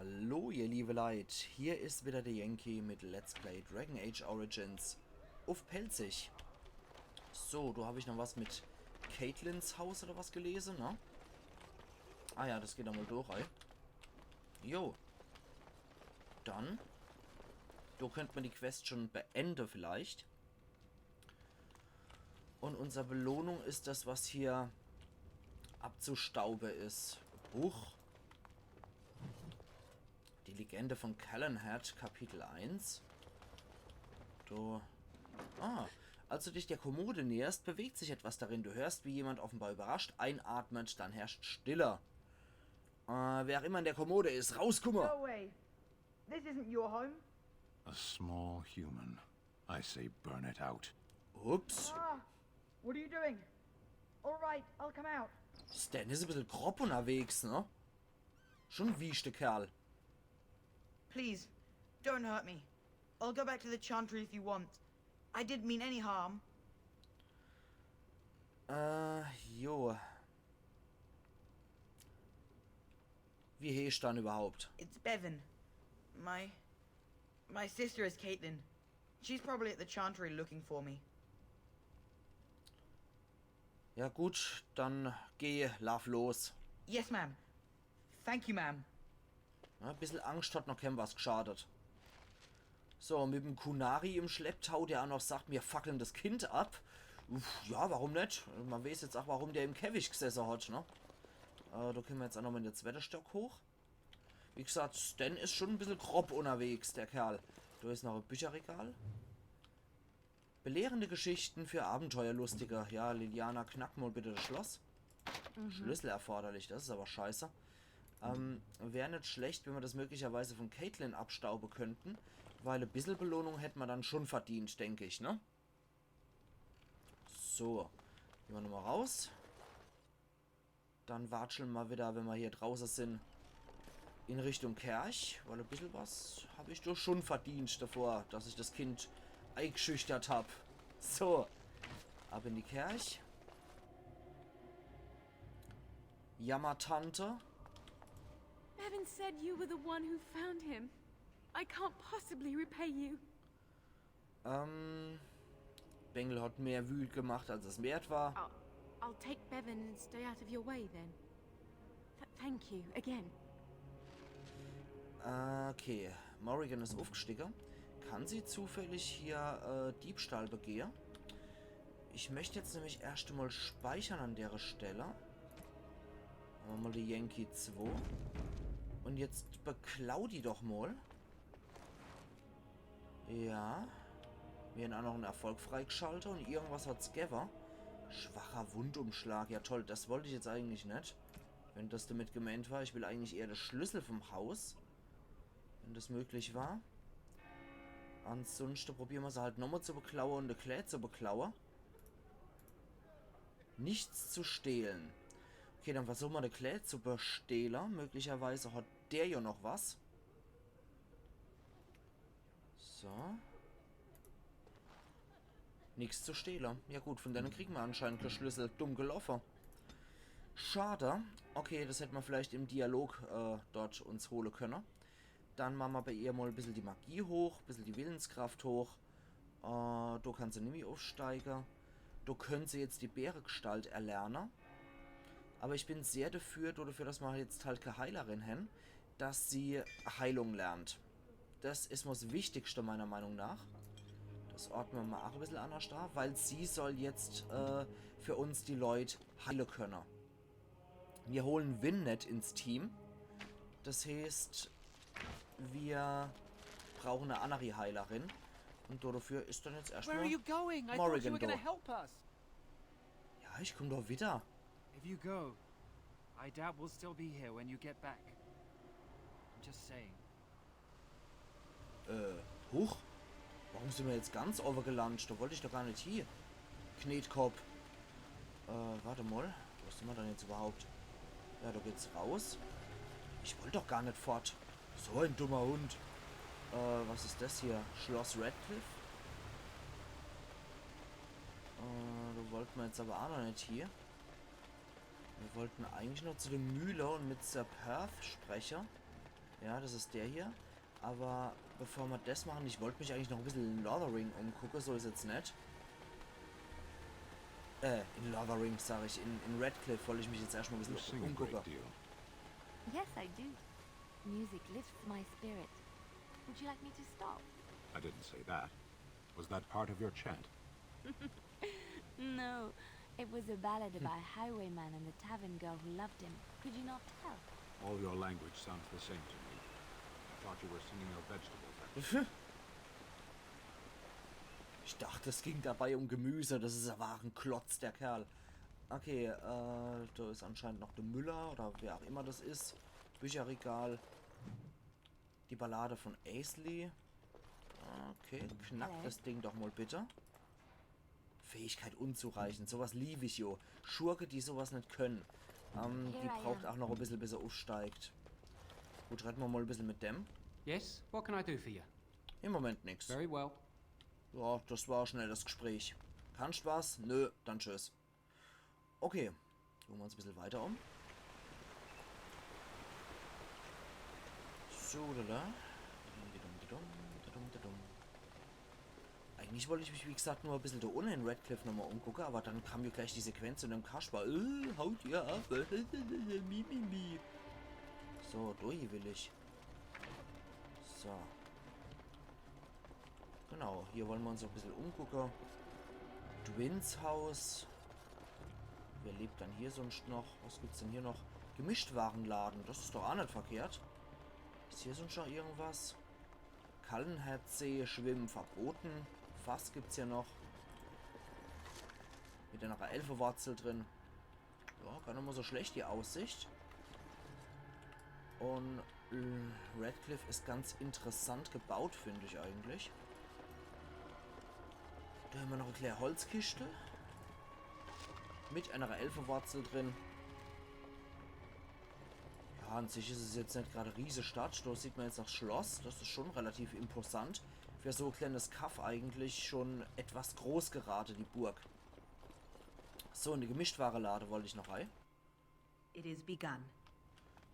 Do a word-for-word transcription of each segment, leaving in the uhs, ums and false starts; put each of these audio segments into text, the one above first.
Hallo, ihr liebe Leit, hier is wieder der Yankee mit Let's Play Dragon Age Origins uff Pälzisch. So, do hab ich noch was mit Caitlyns Haus oder was gelese, ne? Ah ja, das geht da mal durch, ey. Jo. Dann. Do könnt ma die Quest schon beende vielleicht. Und unser Belohnung is das, was hier abzustaube is. Huch. Die Legende von Calenhad, Kapitel eins. Du. Ah, als du dich der Kommode näherst, bewegt sich etwas darin. Du hörst, wie jemand offenbar überrascht einatmet, dann herrscht Stille. Äh, wer auch immer in der Kommode ist, rauskumme! Go away. This isn't your home. A small human. I say burn it out. Ups. Ah, what are you doing? All right, I'll come out. Sten is e bissel grob unterwegs, ne? Schon e wieschte Kerl. Please, don't hurt me. I'll go back to the Chantry if you want. I didn't mean any harm. Äh, jo. Wie heesch dann überhaupt? It's Bevan. My. My sister is Caitlin. She's probably at the Chantry looking for me. Ja gut, dann geh, laaf los. Yes, ma'am. Thank you, ma'am. Ja, e bissel Angst hat noch keem was gschadet. So, mit dem Qunari im Schlepptau, der auch noch sagt, mir fackeln das Kind ab. Uff, ja, warum net? Ma weeß jetzt auch, warum der im Käfig gsesse hat, ne? Äh, do könne ma jetzt auch noch mal in de zwette Stock hoch. Wie gesagt, Sten is schon e bissel grob unterwegs, der Kerl. Do is noch e Bücherregal. Belehrende Geschichten für Abenteuerlustige. Ja, Leliana, knack mal bitte das Schloss. Schlüssel erforderlich, das is aber scheiße. Ähm, wär net schlecht, wenn ma das möglicherweise von Caitlin abstaube könnten, weil e bissel Belohnung hätt ma dann schon verdient, denk ich, ne? So, gehn ma nochmal raus. Dann watscheln ma wieder, wenn ma hier drauße sin, in Richtung Kerch, weil e bissel was hab ich doch schon verdient davor, dass ich das Kind eigschüchtert hab. So, ab in die Kerch. Jammertante. Bevan said you were the one who found him. I can't possibly repay you. Ähm, Bengel hat mehr Wühl gemacht, als es wert war. I'll, I'll take Bevan and stay out of your way then. Th thank you again. Okay, Morrigan is uffgstiege. Kann sie zufällig hier äh, Diebstahl begehe? Ich möcht jetzt nämlich erscht mal speichere an dere Stelle. Mache ma mal die Yankee zwei. Und jetzt beklau die doch mal. Ja. Mir hän auch noch en Erfolg freigschalte und irgendwas hat's gewwe. Schwacher Wundumschlag. Ja toll, das wollt ich jetzt eigentlich net. Wenn das damit gemeint war, ich will eigentlich eher de Schlüssel vom Haus. Wenn das möglich war. Ansunschte probiere ma se halt nochmal zu beklaue und de Klää zu beklaue. Nichts zu stehlen. Okay, dann versuche ma de Klää zu bestehle. Möglicherweise hat der ja noch was. So. Nix zu stehle. Ja gut, von denne kriege ma anscheinend kee Schlüssel. Dumm geloffe. Schade. Okay, das hätt ma vielleicht im Dialog äh, dort uns hole könne. Dann mache ma bei ihr mal e bissel die Magie hoch, e bissel die Willenskraft hoch. Äh, do kann se nimmi uffsteige. Do könnt se jetzt die Bäregestalt erlerne. Aber ich bin sehr dafür, do dafür, dass ma jetzt halt kee Heilerin hän, dass sie Heilung lernt. Das is mal das Wichtigste meiner Meinung nach. Das ordne ma mal auch e bissel annerscht do, weil sie soll jetzt äh, für uns die Leut heile könne. Mir holen Wynn net ins Team. Das heißt, mir brauchen e anneri Heilerin. Und dafür is dann jetzt Where are you erstmal going? I thought you Morrigan were gonna da. Help us. Ja, ich komm doch wieder. If you go, I doubt we'll still be here when you get back. I'm just saying. Äh, huch. Warum sin mir jetzt ganz owwe gelandet? Do wollt ich doch gar net hie. Knetkopp. Äh, wart mal. Wo sin mir dann jetzt überhaupt? Ja, do geht's raus. Ich wollt doch gar net fort. So en dummer Hund. Äh, was is das hier? Schloss Redcliffe? Äh, do wollt ma jetzt aber auch noch net hie. Mir wollten eigentlich noch zu dem Mühler und mit Sir Perth spreche. Ja, das is der hier. Aber bevor mer das machen, ich wollt mich eigentlich noch e bissel in Lothering umgucke, so is jetzt net. Äh, in Lothering, sag ich, in, in Redcliffe wollt ich mich jetzt erscht mal e bissel umgucke. Yes, I do. Music lifts my spirit. Would you like me to stop? I didn't say that. Was that part of your chant? No, it was a ballad about a highwayman and the tavern girl who loved him. Could you not tell? All your language sounds the same to me. I thought you were singing of vegetables. Ich dacht, es ging dabei um Gemüse. Das is aber e Klotz, der Kerl. Okay, äh, da is anscheinend noch de Müller oder wer auch immer das is. Bücherregal. Die Ballade von Aisley. Okay, knack das Ding doch mal bitte. Fähigkeit unzureichend, sowas lieb ich jo. Schurke, die sowas net können. Ähm, die braucht auch noch e bissel, bis er uffsteigt. Gut, redde mer mal e bissel mit dem. Yes, what can I do for you? Im Moment nix. Very well. Ja, das war schnell das Gespräch. Kannst was? Nö, dann tschüss. Okay. Gucke mer uns e bissel weiter um. So, da, da. Didum, didum, didum, didum, didum. Eigentlich wollt ich mich, wie gesagt, nur e bissel da unne in Redcliffe nochmal umgucke, aber dann kam mir gleich die Sequenz in dem Kasper. Äh, haut ihr ab. Mi, mi, mi. So, durch will ich. So. Genau, hier wolle mer uns e bissel umgucke. Dwynns Haus. Wer lebt dann hier sonst noch? Was gibt's denn hier noch? Gemischtwarenladen, das is doch auch net verkehrt. Is hier sonst noch irgendwas? Kallenherzsee, Schwimmen verboten. Fass gibt's hier noch. Mit einer Elfewurzel drin. Ja, gar net mal so schlecht, die Aussicht. Und äh, Redcliffe is ganz interessant gebaut, find ich eigentlich. Da hämmer noch e kleine Holzkischte. Mit einer Elfewurzel drin. Ja, an sich is es jetzt net grad e Riesestadt. Da sieht mer jetzt noch Schloss. Das is schon relativ imposant. Für so e kleines Kaff eigentlich schon etwas groß gerate, die Burg. So, in de Gemischtwarelade wollt ich noch rei. It is begun.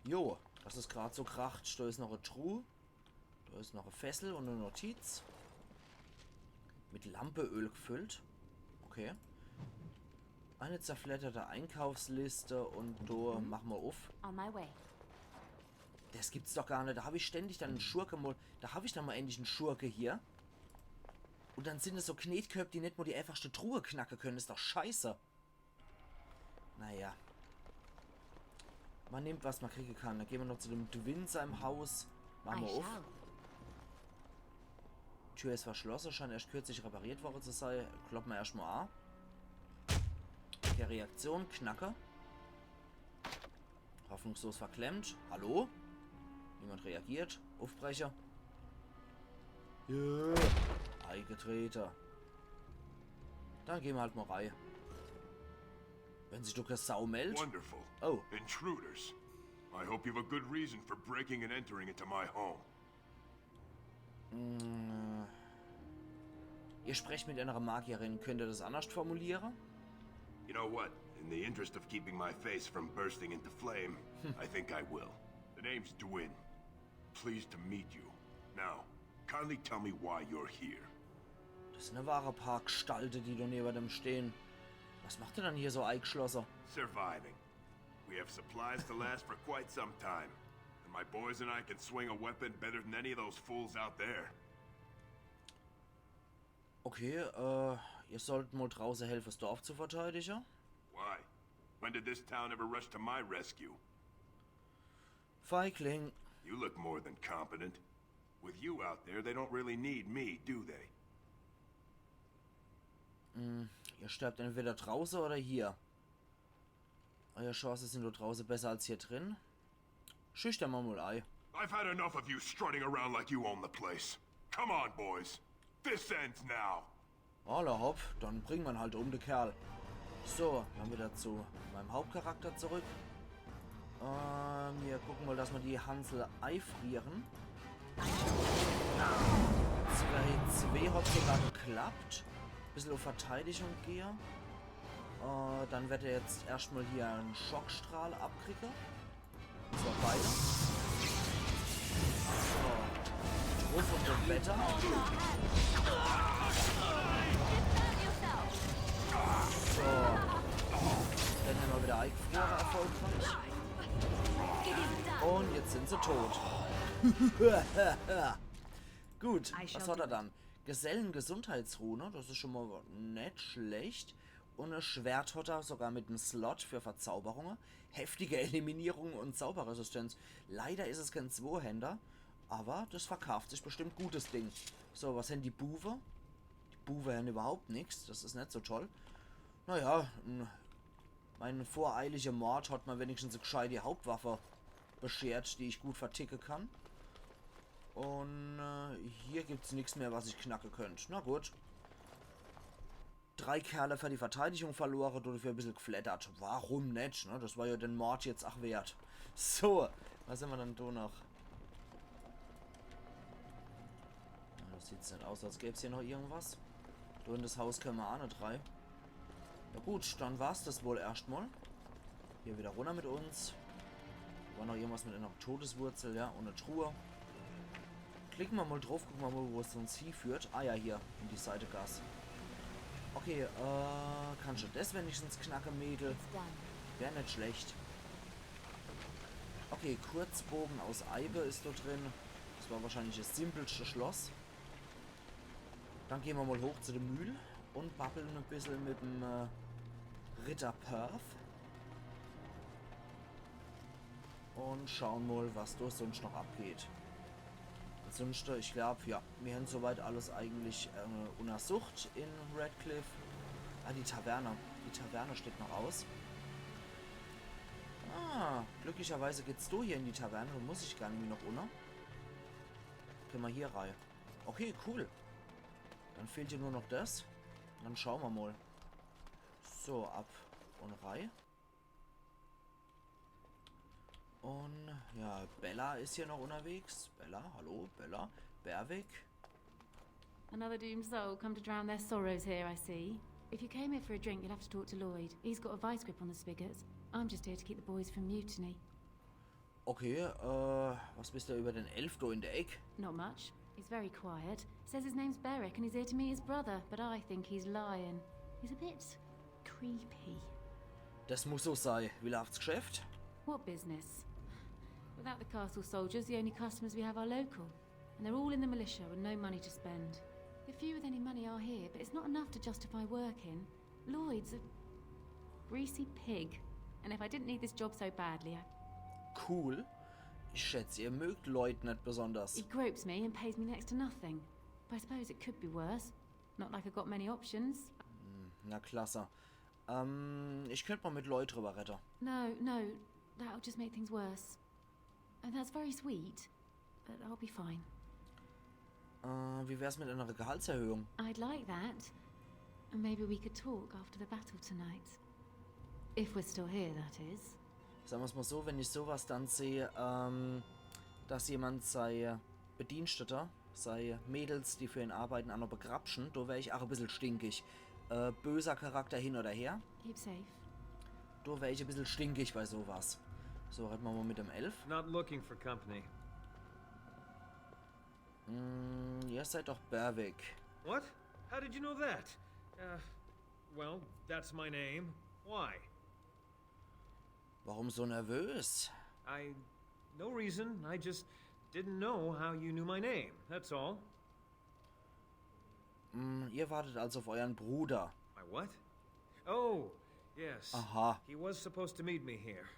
Jo, dass es grad so kracht. Da is noch e Truh. Da is noch e Fässel und e Notiz. Mit Lampeöl gefüllt. Okay. Eine zerfledderte Einkaufsliste und da mache mer uff. On my way. Das gibt's doch gar net. Da hab ich ständig dann en Schurke mal. Da hab ich dann mal endlich en Schurke hier. Und dann sin es so Knetköpp, die net mal die einfachste Truhe knacke können. Is doch scheiße. Naja. Mer nimmt, was mer kriege kann. Dann gehn mer noch zu dem Dwynn seinem Haus. Mache mer uff. Tür is verschlosse, scheint erscht kürzlich repariert worre zu sei. Kloppe mer erscht mal a. Okay, Reaktion, knacke. Hoffnungslos verklemmt. Hallo? Niemand reagiert. Uffbreche. Ja. Eigetrete. Dann gehn mer halt mal rei. Wenn sich doch kee Sau meldt. Wonderful. Oh. Intruders. I hope you've a good reason for breaking and entering into my home. Ihr sprecht mit einer Magierin. Könnt ihr das anders formulieren? You know what? In the interest of keeping my face from bursting into flame, I think I will. The name's Dwynn. Pleased to meet you. Now, kindly tell me why you're here. Das sind e wahre paar Gestalte, die da neben dem stehen. Was macht ihr dann hier so eingeschlossen? Surviving. We have supplies to last for quite some time. And my boys and I can swing a weapon better than any of those fools out there. Okay, äh, ihr sollt mal draußen helfen, das Dorf zu verteidigen. Why? When did this town ever rush to my rescue? Feigling. You look more than competent. With you out there, they don't really need me, do they? Ihr sterbt entweder draußen oder hier. Eure Chancen sind da draußen besser als hier drin. Schüchtern mer mal ei. I've had enough of you strutting around like you own the place. Come on, boys. This ends now. Alla hopp, dann bringe mer'n halt um, de Kerl. So, dann wieder zu meinem Hauptcharakter zurück. Äh, mir gucken mal, dass mer die Hansel eifrieren. Zwei, zwei hat sogar geklappt. Bissel auf Verteidigung gehe. Äh, dann wird er jetzt erstmal hier einen Schockstrahl abkriegen. So, beide. Wetter. So. Den hämmer wieder eingefrore, erfolgreich. Un jetzt sin se tot. Gut, was hat er dann? Gesellengesundheitsrune, das is schon mal net schlecht. Un e Schwert hat er sogar mit em Slot für Verzauberunge. Heftige Eliminierung un Zauberresistenz. Leider is es kein Zwohänder, aber das verkaaft sich bestimmt gut, das Ding. So, was hän die Buwe? Die Buwe hän überhaupt nix, das is net so toll. Naja, n-, mein voreilige Mord hat mir wenigstens e gscheiti Hauptwaffe beschert, die ich gut verticke kann. Un äh, hier gibt's nix mehr, was ich knacke könnt. Na gut. Drei Kerle für die Verteidigung verlore, dodefür e bissel gefleddert. Warum net, ne? Das war ja den Mord jetzt ach wert. So, was hämmer dann do noch? Ja, das sieht net aus, als gäb's hier noch irgendwas. Do in das Haus könne mer ach net rei. Na gut, dann war's das wohl erscht mal. Hier wieder runner mit uns. War noch irgendwas mit einer Todeswurzel, ja, un e Truhe. Klicke mer mal druff, gucke mer mal, wo es uns hieführt. Ah ja, hier, in die Seitegass. Okay, äh, kannst du das wenigstens knacke, Mädel? Wär net schlecht. Okay, Kurzbogen aus Eibe is do drin. Das war wahrscheinlich das simpelste Schloss. Dann gehn mer mal hoch zu de Mühl un babbeln e bissel mit em äh, Ritter Perth. Un schauen mal, was do sonst noch abgeht. Ansonsten, ich glaub, ja, mir hän soweit alles eigentlich äh, untersucht in Redcliffe. Ah, die Taverne. Die Taverne steht noch aus. Ah, glücklicherweise geht's do hier in die Taverne. Do muss ich gar net mehr noch unne. Könne mer hier rei. Okay, cool. Dann fehlt hier nur noch das. Dann schaue mer mal. So, ab un rei. Un ja, Bella is hier noch unterwegs. Bella, hallo, Bella. Berwick. Another doomed soul come to drown their sorrows here, I see. If you came here for a drink, you'll have to talk to Lloyd. He's got a vice grip on the spigots. I'm just here to keep the boys from mutiny. Okay, äh, was wisst ihr über den Elf do in der Eck? Not much. He's very quiet. Says his name's Beric and he's here to meet his brother, but I think he's lying. He's a bit creepy. Das muss so sei. Wie läuft's Geschäft? What business? Without the castle soldiers, the only customers we have are local. And they're all in the militia with no money to spend. The few with any money are here, but it's not enough to justify working. Lloyd's a greasy pig. And if I didn't need this job so badly, I... Cool. Ich schätze, ihr mögt Lloyd net besonders. He gropes me and pays me next to nothing. But I suppose it could be worse. Not like I've got many options. Na klasse. Ähm, ich könnt mal mit Lloyd drüber redde. No, no, that'll just make things worse. And that's very sweet, but I'll be fine. Äh, wie wär's mit einer Gehaltserhöhung? I'd like that. And maybe we could talk after the battle tonight. If we're still here, that is. Sagen wir's mal so, wenn ich sowas dann sehe, ähm, dass jemand sei Bediensteter, sei Mädels, die für ihn arbeiten, auch noch begrapschen, do wär ich auch e bissel stinkig. Äh, böser Charakter hin oder her, Keep safe. Do wär ich e bissel stinkig bei sowas. So, redde mer mal mit dem Elf. Not looking for company. Mm, ihr seid doch Berwick. What? How did you know that? Uh, well, that's my name. Why? Warum so nervös? I. No reason. I just didn't know how you knew my name. That's all. Mm, ihr wartet also auf euren Bruder. My what? Oh, yes. Aha. He was supposed to meet me here.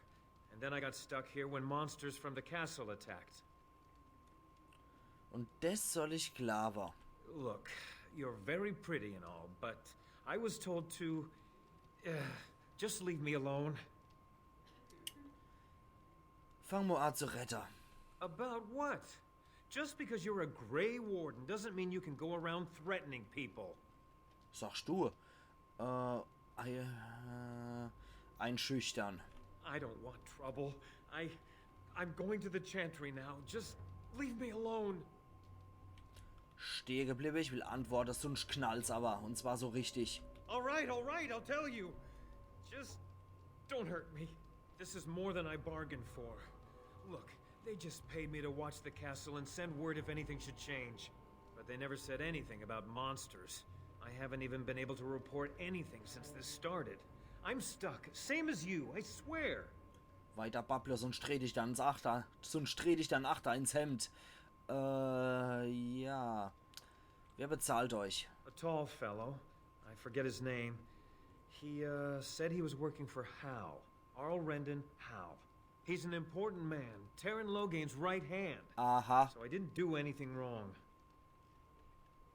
And then I got stuck here when monsters from the castle attacked. Und des soll ich glaawe. Look, you're very pretty and all, but I was told to. Uh, just leave me alone. Fang mo a zu redde. About what? Just because you're a Grey Warden doesn't mean you can go around threatening people. Sagst du? Äh, ei- äh, einschüchtern. I don't want trouble. I. I'm going to the Chantry now. Just leave me alone. Stehe gebliebe, ich will antworte, sonst knallt's aber. Und zwar so richtig. All right, all right, I'll tell you. Just don't hurt me. This is more than I bargained for. Look, they just paid me to watch the castle and send word if anything should change. They never said anything about monsters. I haven't even been able to report anything since this started. I'm stuck, same as you, I swear. Weiter babble, sonst tret ich dann ins Achter, sonst tret ich dann Achter ins Hemd. Äh, ja. Wer bezahlt euch? A tall fellow. I forget his name. He, uh, said he was working for Howe. Arl Rendon Howe. He's an important man, Teyrn Logain's right hand. Aha. So I didn't do anything wrong.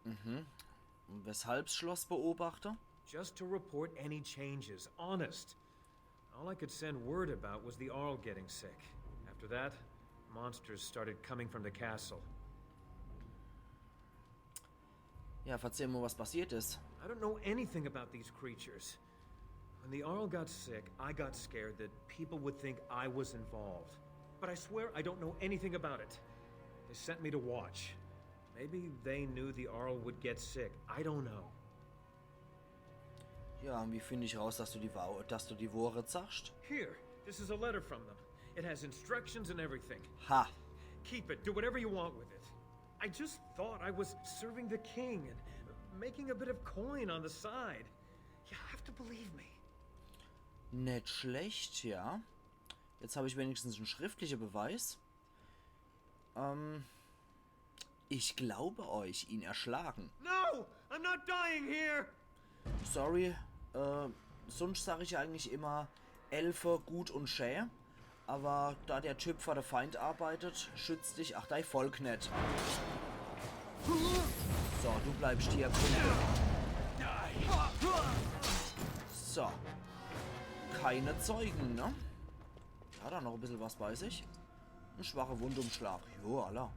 Und weshalb Schlossbeobachter? Just to report any changes, honest. All I could send word about was the Arl getting sick. After that, monsters started coming from the castle. Ja, verzehl mal, was passiert is. I don't know anything about these creatures. When the Arl got sick, I got scared that people would think I was involved. But I swear I don't know anything about it. They sent me to watch. Maybe they knew the Arl would get sick. I don't know. Ja, und wie finde ich raus, dass du die Wahrheit, dass du die Wahrheit sagst? Here, this is a letter from them. It has instructions and everything. Ha. Keep it. Do whatever you want with it. I just thought I was serving the king and making a bit of coin on the side. You have to believe me. Nicht schlecht, ja. Jetzt habe ich wenigstens einen schriftlichen Beweis. Ähm, ich glaube euch, ihn erschlagen. No, I'm not dying here. Sorry, äh, sonst sage ich ja eigentlich immer Elfe gut und schä. Aber da der Typ für den Feind arbeitet, schützt dich, ach, dein Volk nicht. So, du bleibst hier, Kumpel. So. Keine Zeugen, ne? Ja, dann noch ein bisschen was bei sich. Ein schwacher Wundumschlag. Jo, alla.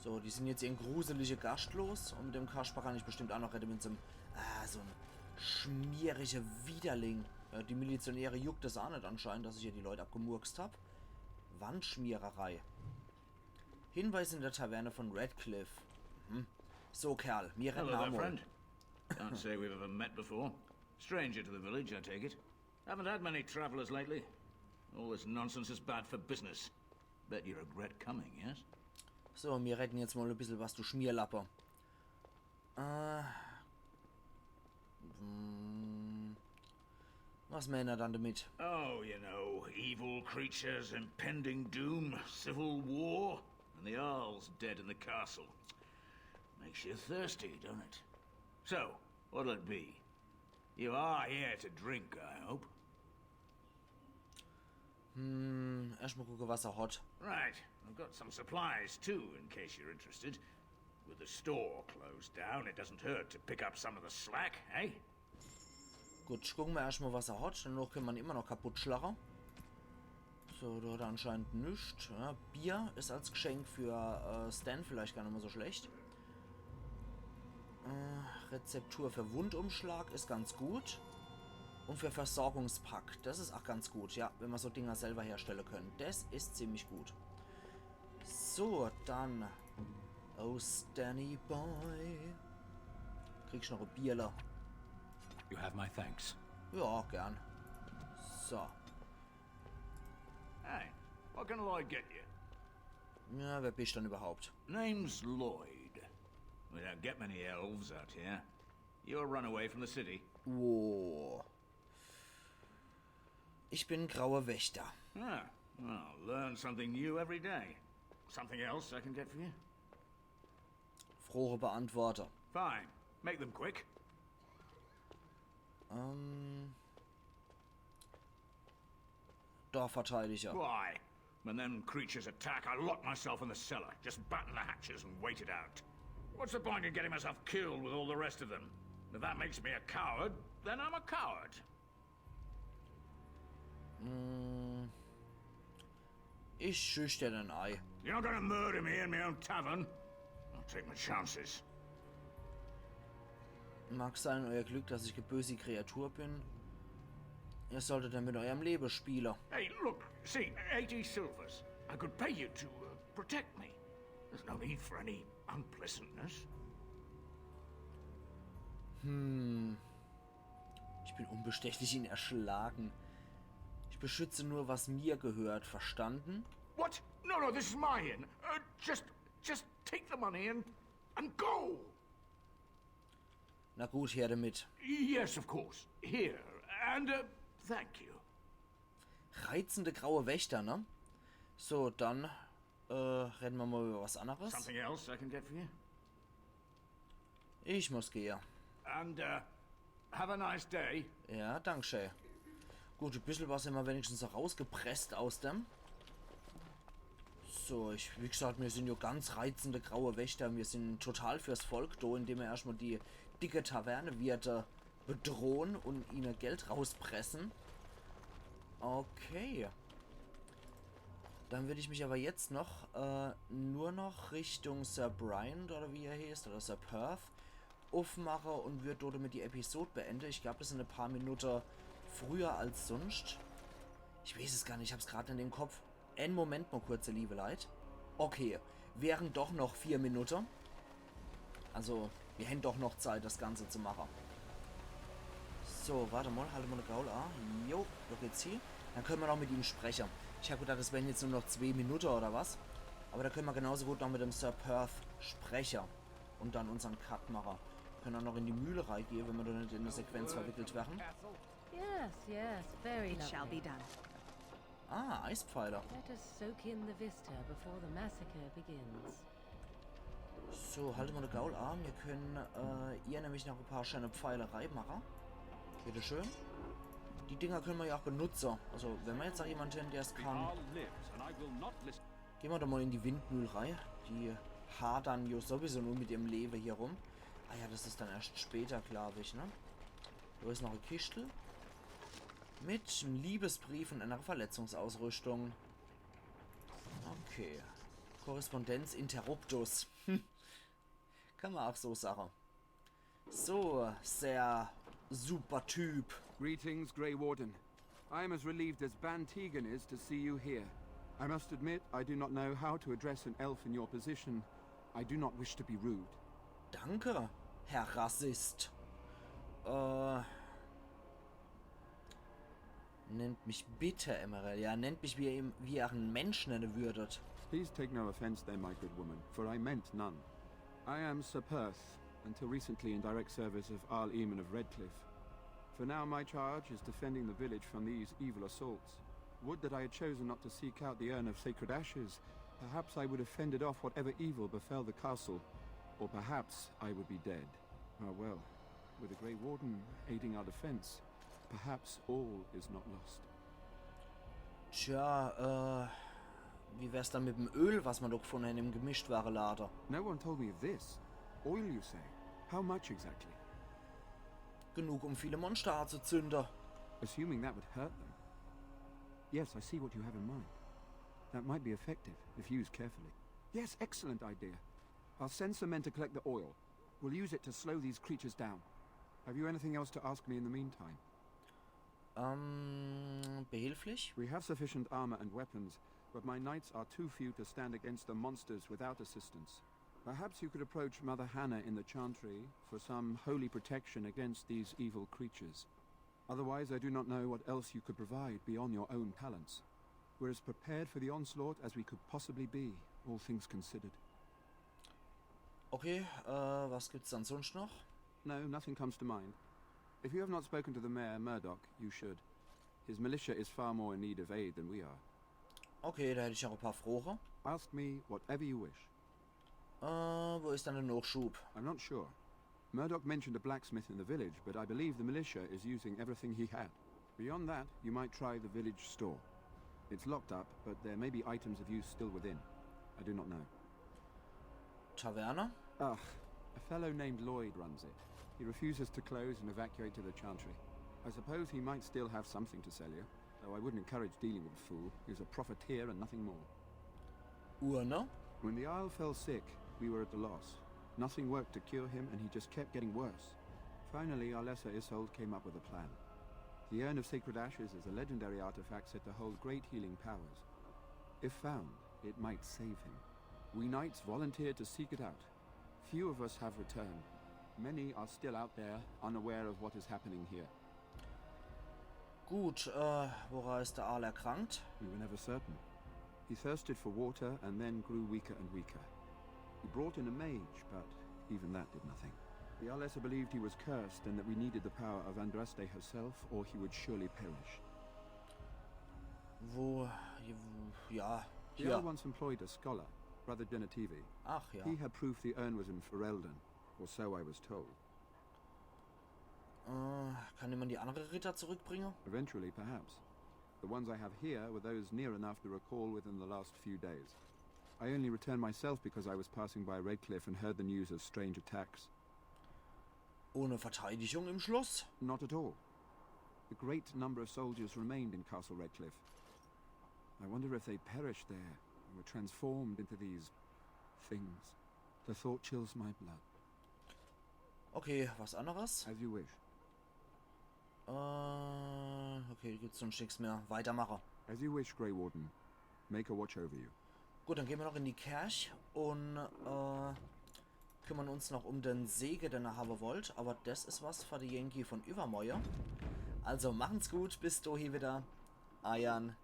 So, die sind jetzt ihren gruselige Gast los. Und mit dem Kasper kann ich bestimmt auch noch reden, mit so einem, ah, so ein schmieriger Widerling. Ja, die Milizionäre juckt das auch nicht anscheinend, dass ich hier die Leute abgemurkst hab. Wandschmiererei. Hinweis in der Taverne von Redcliffe. Mhm. So, Kerl, mir reden Hello there, einmal. Friend. Can't say we've ever met before. Stranger to the village, I take it. Haven't had many travelers lately. All this nonsense is bad for business. Bet you regret coming, yes? So, mir reden jetzt mal ein bisschen was, du Schmierlappe. Äh. Hm, was meint er dann damit? Oh, you know, evil creatures, impending doom, civil war, and the Arl's dead in the castle. Makes you thirsty, don't it? So, what'll it be? You are here to drink, I hope. Hm, erstmal gucken, was er hat. Right, I've got some supplies too, in case you're interested. With the store closed down, it doesn't hurt to pick up some of the slack, eh? Gut, gucken wir erstmal, was er hat. Danach können wir ihn immer noch kaputt schlagen. So, da hat er anscheinend nichts. Ja, Bier ist als Geschenk für äh, Sten vielleicht gar nicht mal so schlecht. Äh, Rezeptur für Wundumschlag ist ganz gut. Und für Versorgungspack. Das ist auch ganz gut, ja, wenn wir so Dinger selber herstellen können. Das ist ziemlich gut. So, dann. Oh, Stanny Boy. Kriegst noch ein Bierler. You have my thanks. Ja, gern. So. Hey, what can Lloyd get you? Ja, wer bist du dann überhaupt? Name's Lloyd. We don't get many elves out here. You're a runaway from the city. Wow. Ich bin grauer Wächter. Ah, well, learn something new every day. Something else I can get for you? Frohe Beantworter. Fine. Make them quick. Ähm. Dorfverteidiger. Why? When them creatures attack, I lock myself in the cellar. Just batten the hatches and wait it out. What's the point in getting myself killed with all the rest of them? If that makes me a coward, then I'm a coward. Hm. Ich schüchter den Ei. You're not gonna murder me in my own tavern. I'll take my chances. Mag sein euer Glück, dass ich geböse Kreatur bin. Ihr solltet dann mit eurem Leben spielen. Hey, look, see, eighty silvers. I could pay you to uh, protect me. There's no need for any unpleasantness. Hm. Ich bin unbestechlich, ihn erschlagen. Ich beschütze nur, was mir gehört, verstanden? What? No, no, this is my inn. Uh, just, just take the money and And go! Na gut, her damit. Yes, of course. Here. And, uh, thank you. Reizende graue Wächter, ne? So, dann äh, rede mer mal über was anderes. Something else I can get for you? Ich muss gehe. And, uh, have a nice day. Ja, danke schön. Gut, e bissel was hämmer wenigstens noch rausgepresst aus dem. So, ich, wie gesagt, mir sin jo ganz reizende graue Wächter. Mir sin total fürs Volk do, indem mer erschtmal die dicke Tavernewirte bedrohen und ihne Geld rauspressen. Okay. Dann würd ich mich aber jetzt noch äh, nur noch Richtung Sir Bryant oder wie er heißt, oder Sir Perth, uffmache und würd dort damit die Episode beende. Ich glaub, das sin e paar Minute früher als sonst. Ich weiß es gar nicht, ich hab's grad in dem Kopf. En Moment mal kurz, ihr liebe Leit. Okay, wären doch noch vier Minute. Also, mir hän doch noch Zeit, das Ganze zu mache. So, warte mal, halt mal de Gaul a. Jo, do geht's hie. Dann können mer noch mit ihm spreche. Ich hab gedacht, das wären jetzt nur noch zwee Minute oder was. Aber da können mer genauso gut noch mit dem Sir Perth spreche. Und dann unsern Cut mache. Können dann noch in die Mühl reigehe, wenn mer do net in e Sequenz verwickelt wären. Yes, yes, very It shall be lovely. Done. Ah, Eispfeiler. Let us soak in the vista before the massacre begins. So, halt mal de Gaul a. Mir können äh, ihr nämlich noch e paar schöne Pfeile reimache. Bitteschön. Die Dinger können mer ja auch benutze. Also, wenn mer jetzt noch jemand hän, der's kann. Jarl lives, and I will not listen. Geh mer doch mal in die Windmühl rei. Die hadern jo sowieso nur mit ihrem Lewe hier rum. Ah ja, das is dann erscht später, glaub ich, ne? Do is noch e Kischtel. Mit em Liebesbrief und einer Verletzungsausrüstung. Okay. Korrespondenz Interruptus. Hm. Kann mer auch so sache. So, sehr super Typ. Greetings, Grey Warden. I am as relieved as Van Tegan is to see you here. I must admit, I do not know how to address an elf in your position. I do not wish to be rude. Danke, Herr Rassist. Äh. Nennt mich bitte Emerald. Ja, nennt mich, wie ihr, wie ihr en Mensch nenne würdet. Please take no offense then, my good woman, for I meant none. I am Sir Perth, until recently in direct service of Arl Eamon of Redcliffe. For now, my charge is defending the village from these evil assaults. Would that I had chosen not to seek out the Urn of Sacred Ashes. Perhaps I would have fended off whatever evil befell the castle, or perhaps I would be dead. Ah well, with the Grey Warden aiding our defense, perhaps all is not lost. Tja, äh, wie wär's dann mit em Öl, was mer do gefunne hän im Gemischtwarelade? No one told me of this. Oil, you say? How much exactly? Genug, um viele Monster anzuzünde. Assuming that would hurt them. Yes, I see what you have in mind. That might be effective, if used carefully. Yes, excellent idea. I'll send some men to collect the oil. We'll use it to slow these creatures down. Have you anything else to ask me in the meantime? Ähm, behilflich? We have sufficient armor and weapons, but my knights are too few to stand against the monsters without assistance. Perhaps you could approach Mother Hannah in the Chantry for some holy protection against these evil creatures. Otherwise, I do not know what else you could provide beyond your own talents. We're as prepared for the onslaught as we could possibly be, all things considered. Okay, äh, was gibt's dann sonst noch? No, nothing comes to mind. If you have not spoken to the mayor, Murdoch, you should. His militia is far more in need of aid than we are. Okay, da hätt ich noch e paar Froche. Ask me whatever you wish. Äh, wo is dann de Nachschub? I'm not sure. Murdoch mentioned a blacksmith in the village, but I believe the militia is using everything he had. Beyond that, you might try the village store. It's locked up, but there may be items of use still within. I do not know. Taverne? Ugh, a fellow named Lloyd runs it. He refuses to close and evacuate to the Chantry. I suppose he might still have something to sell you, though I wouldn't encourage dealing with a fool. He's a profiteer and nothing more. Urne? When the Isle fell sick, we were at a loss. Nothing worked to cure him, and he just kept getting worse. Finally, our lesser Isolt came up with a plan. The Urn of Sacred Ashes is a legendary artifact said to hold great healing powers. If found, it might save him. We knights volunteered to seek it out. Few of us have returned. Many are still out there, unaware of what is happening here. Gut, äh, wora is de Aal erkrankt? We were never certain. He thirsted for water and then grew weaker and weaker. We brought in a mage, but Even that did nothing. The Arlessa believed he was cursed and that we needed the power of Andraste herself, or he would surely perish. Wo, ja, The hier. Earl once employed a scholar, Brother Genetivi. Ach ja. He had proof the urn was in Ferelden, or so I was told. Äh, kann jemand die andere Ritter zurückbringen? Eventually, perhaps. The ones I have here were those near enough to recall within the last few days. I only returned myself because I was passing by Redcliffe and heard the news of strange attacks. Ohne Verteidigung im Schloss? Not at all. A great number of soldiers remained in Castle Redcliffe. I wonder if they perished there and were transformed into these things. The thought chills my blood. Okay, was anderes? As you wish. Äh, okay, gibt's sonst nichts mehr. Weitermache. As you wish, Grey Warden. Make a watch over you. Gut, dann gehen wir noch in die Kerch und äh, kümmern uns noch um den Sege, den er haben wollt. Aber das ist was für die Yankee von übermorgen. Also machen's gut, bis dahin wieder. Eiern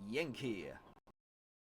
Yankee.